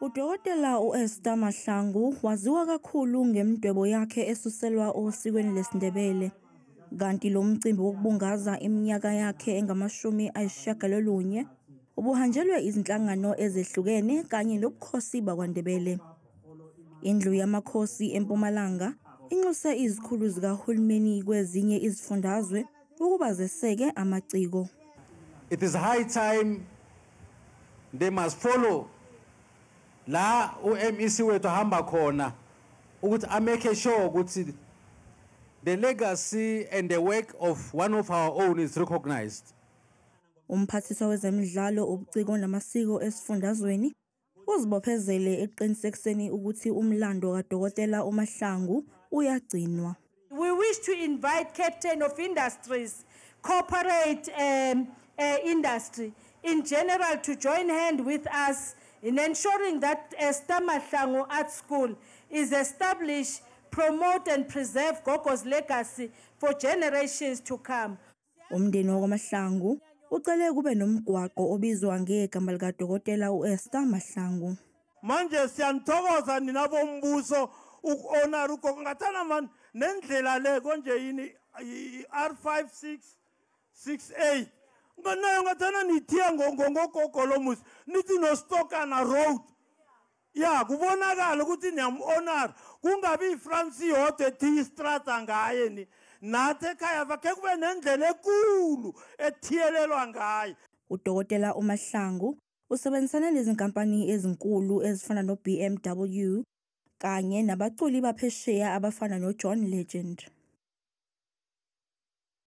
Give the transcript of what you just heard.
Udokotela u-Esther Mahlangu waziwa kakhulu ngemidwebo yakhe esuselwa osikweni lesiNdebele. Kanti lo mcimbi wokubungaza iminyaka yakhe engama-90 ubuhanjelwe izinhlangano ezehlukene kanye nobukhosi bakwaNdebele. Indlu yamakhosi eMpumalanga inxuse izikhulu zikahulumeni kwezinye izifundazwe ukuba zeseke amaciko. It is high time they must follow la u-MEC wethu ahamba khona ukuthi a-make sure ukuthi the legacy and the work of one of our own is recognized. Umphathiswa wezemidlalo, ubuciko namasiko esifundazweni uzibophezele ekuqinisekiseni ukuthi umlando kaDokotela uMahlangu uyagcinwa. We wish to invite Captain of Industries, corporate industry in general to join hand with us in ensuring that Esther Mahlangu Art School is established, promote and preserve Gogo's legacy for generations to come. Umndeni wakwaMahlangu ucele kube nomgwaqo obizwa ngegama likaDokotela u-Esther Mahlangu. Manje siyanithokoza nina bombuso uku-honor ugogo. Ngathana man nendlela le konje yini i-R5668 nganayo, ngathana nithiya ngogogo lomusi, nithi noStokana Road, ya kubonakala ukuthi niyam-honor, kungabi iFrance yodwa ethiya istrata ngaye. Ni nathi ekhaya vakhe kube nendlela ekulu ethiyelelwa ngaye. Udokotela uMahlangu usebenzisane nezinkampani ezinkulu ezifana no-BMW kanye nabaculi baphesheya abafana noJohn Legend.